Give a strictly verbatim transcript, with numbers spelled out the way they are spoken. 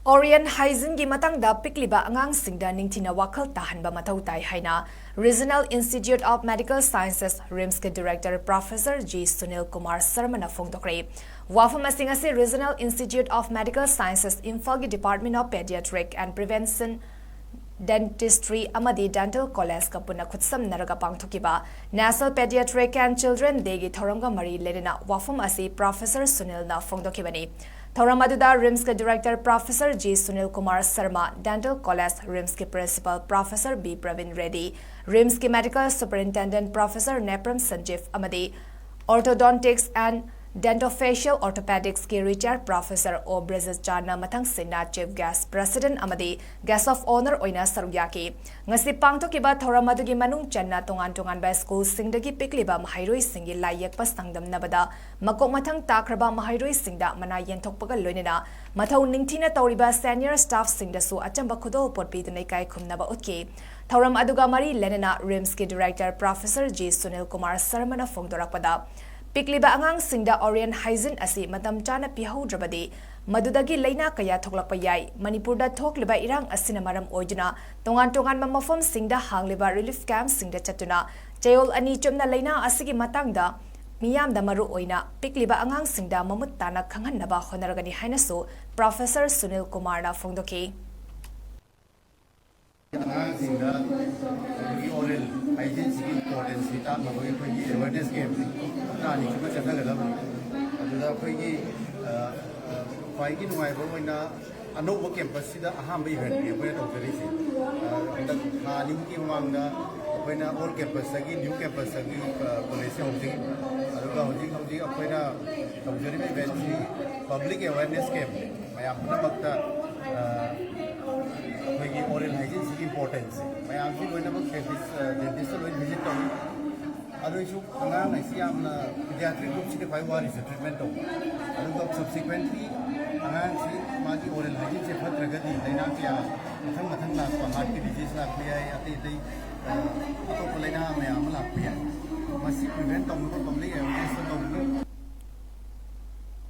Oral Hygieneꯒꯤ ꯃꯇꯥꯡꯗ ꯄꯤꯛꯂꯤꯕ ꯑꯉꯥꯡꯁꯤꯡꯗ ꯅꯤꯡꯊꯤꯅ ꯋꯥꯈꯜ ꯇꯥꯍꯟꯕ ꯃꯊꯧ ꯇꯥꯏ ꯍꯥꯏꯅ Regional Institute of Medical Sciences, RIMSꯀꯤ Director Professor G Sunil Kumar Sharmaꯅ ꯐꯣꯡꯗꯣꯛꯈ꯭ꯔꯦ꯫ ꯋꯥꯐꯝ ꯑꯁꯤ ꯉꯁꯤ Regional Institute of Medical Sciences, ꯏꯝꯐꯥꯜꯒꯤ Department of Pediatric and Prevention Dentistry ꯑꯃꯗꯤ Dental Collegeꯀ ꯄꯨꯟꯅ ꯈꯨꯠꯁꯝꯅꯔꯒ ꯄꯥꯡꯊꯣꯛꯈꯤꯕ National Pediatric and Children Dayꯒꯤ ꯊꯧꯔꯝꯒ ꯃꯔꯤ ꯂꯩꯅꯅ ꯋꯥꯐꯝ ꯑꯁꯤ Professor Sunilꯅ ꯐꯣꯡꯗꯣꯛꯈꯤꯕꯅꯤ꯫ ꯊꯧꯔꯝ ꯑꯗꯨꯗ RIMSꯀꯤ Director Professor G Sunil Kumar Sharma, Dental College RIMSꯀꯤ Principal Professor B Praveen Reddy, RIMSꯀꯤ Medical Superintendent Professor Nepram Sanjeev ꯑꯃꯗꯤ Orthodontics and Dentofacial Orthopedicsꯀꯤ Retired Professor O Brajachandna ꯃꯊꯪꯁꯤꯠꯅ Chief Guest, President ꯑꯃꯗꯤ Guest of Honour ꯑꯣꯏꯅ ꯁꯔꯨꯛ ꯌꯥꯈꯤ꯫ ꯉꯁꯤ ꯄꯥꯡꯊꯣꯛꯈꯤꯕ ꯊꯧꯔꯝ ꯑꯗꯨꯒꯤ ꯃꯅꯨꯡ ꯆꯟꯅ ꯇꯣꯉꯥꯟ ꯇꯣꯉꯥꯟꯕ ꯁ꯭ꯀꯨꯜꯁꯤꯡꯗꯒꯤ ꯄꯤꯛꯂꯤꯕ ꯃꯍꯩꯔꯣꯏꯁꯤꯡꯒꯤ ꯂꯥꯏ ꯌꯦꯛꯄ ꯆꯥꯡꯗꯝꯅꯕꯗ ꯃꯀꯣꯛ ꯃꯊꯪ ꯇꯥꯈ꯭ꯔꯕ ꯃꯍꯩꯔꯣꯏꯁꯤꯡꯗ ꯃꯅꯥ ꯌꯦꯟꯊꯣꯛꯄꯒ ꯂꯣꯏꯅꯅ ꯃꯊꯧ ꯅꯤꯡꯊꯤꯅ ꯇꯧꯔꯤꯕ senior staffꯁꯤꯡꯗꯁꯨ ꯑꯆꯝꯕ ꯈꯨꯗꯣꯜꯄꯣꯠ ꯄꯤꯗꯨꯅ ꯏꯀꯥꯏ ꯈꯨꯝꯅꯕ ꯎꯠꯈꯤ꯫ ꯊꯧꯔꯝ ꯑꯗꯨꯒ ꯃꯔꯤ ꯂꯩꯅꯅ RIMSꯀꯤ Director Professor G Sunil Kumar Sharmaꯅ ꯐꯣꯡꯗꯣꯔꯛꯄꯗ, ꯄꯤꯛꯂꯤꯕ ꯑꯉꯥꯡꯁꯤꯡꯗ oral hygiene ꯑꯁꯤ ꯃꯇꯝ ꯆꯥꯅ ꯄꯤꯍꯧꯗ꯭ꯔꯕꯗꯤ ꯃꯗꯨꯗꯒꯤ ꯂꯩꯅꯥ ꯀꯌꯥ ꯊꯣꯛꯂꯛꯄ ꯌꯥꯏ꯫ ꯃꯅꯤꯄꯨꯔꯗ ꯊꯣꯛꯂꯤꯕ ꯏꯔꯥꯡ ꯑꯁꯤꯅ ꯃꯔꯝ ꯑꯣꯏꯗꯨꯅ ꯇꯣꯉꯥꯟ ꯇꯣꯉꯥꯟꯕ ꯃꯐꯝꯁꯤꯡꯗ ꯍꯥꯡꯂꯤꯕ relief campꯁꯤꯡꯗ ꯆꯠꯇꯨꯅ ꯆꯌꯣꯜ ꯑꯅꯤ ꯆꯨꯞꯅ ꯂꯩꯅꯥ ꯑꯁꯤꯒꯤ ꯃꯇꯥꯡꯗ ꯃꯤꯌꯥꯝꯗ, ꯃꯔꯨ ꯑꯣꯏꯅ ꯄꯤꯛꯂꯤꯕ ꯑꯉꯥꯡꯁꯤꯡꯗ ꯃꯃꯨꯠ ꯇꯥꯅ ꯈꯪꯍꯟꯅꯕ ꯍꯣꯠꯅꯔꯒꯅꯤ ꯍꯥꯏꯅꯁꯨ Professor Sunil Kumarꯅ ꯐꯣꯡꯗꯣꯛꯈꯤ꯫ ꯑꯉꯥꯡꯁꯤꯡꯗ ꯑꯩꯈꯣꯏꯒꯤ oral hygieneꯁꯤꯒꯤ importanceꯁꯤ ꯇꯥꯛꯅꯕꯒꯤ ꯑꯩꯈꯣꯏꯒꯤ awareness campꯁꯤ ꯍꯞꯇꯥ ꯑꯅꯤ ꯆꯨꯞꯅ ꯆꯠꯊꯒꯗꯕꯅꯤ꯫ ꯑꯗꯨꯗ ꯑꯩꯈꯣꯏꯒꯤ, ꯑ, ꯑ, ꯈ꯭ꯋꯥꯏꯒꯤ ꯅꯨꯡꯉꯥꯏꯕ ꯑꯣꯏꯅ ꯑꯅꯧꯕ campusꯁꯤꯗ ꯑꯍꯥꯟꯕ eventꯅꯤ ꯑꯩꯈꯣꯏꯅ ꯇꯧꯖꯔꯤꯁꯦ꯫ ꯑ, ꯍꯟꯗꯛ ꯊꯥ ꯑꯅꯤꯃꯨꯛꯀꯤ ꯃꯃꯥꯡꯗ ꯑꯩꯈꯣꯏꯅ old campusꯇꯒꯤ, new campusꯇꯒꯤ, ꯑ, collegeꯁꯦ ꯍꯧꯖꯩ꯫ ꯑꯗꯨꯒ ꯍꯧꯖꯤꯛ ꯍꯧꯖꯤꯛ ꯑꯩꯈꯣꯏꯅ ꯇꯧꯖꯔꯤꯕ eventꯁꯤ public awareness campꯅꯤ꯫ ꯃꯌꯥꯝ ꯄꯨꯝꯅꯃꯛꯇ, ꯑ, ꯑꯩꯈꯣꯏꯒꯤ oral hygieneꯁꯤꯒꯤ importanceꯁꯦ ꯃꯌꯥꯝꯁꯤ ꯂꯣꯏꯅꯃꯛ dentist, ꯑ, dentistꯇ ꯂꯣꯏ visit ꯇꯧꯏ꯫ ꯑꯗꯨ ꯑꯣꯏꯁꯨ ꯑꯉꯥꯡ ꯍꯥꯏꯁꯤ ꯌꯥꯝꯅ pediatric groupꯁꯤꯅ ꯈ꯭ꯋꯥꯏ ꯋꯥꯔꯤꯁꯦ treatment ꯇꯧꯕ꯫ ꯑꯗꯨꯒ subsequently ꯑꯉꯥꯡꯁꯤ ꯃꯥꯒꯤ oral hygieneꯁꯦ ꯐꯠꯇ꯭ꯔꯒꯗꯤ ꯂꯥꯏꯅꯥ ꯀꯌꯥ ꯃꯊꯪ ꯃꯊꯪ ꯂꯥꯛꯄ, heartꯀꯤ disease ꯂꯥꯛꯄ ꯌꯥꯏ, ꯑꯇꯩ ꯑꯇꯩ, ꯑ, ꯑꯇꯣꯞꯄ ꯂꯥꯏꯅꯥ ꯃꯌꯥꯝ ꯑꯃ ꯂꯥꯛꯄ ꯌꯥꯏ꯫ ꯃꯁꯤ prevent ꯇꯧꯅꯕ public awareness ꯇꯧꯅꯕ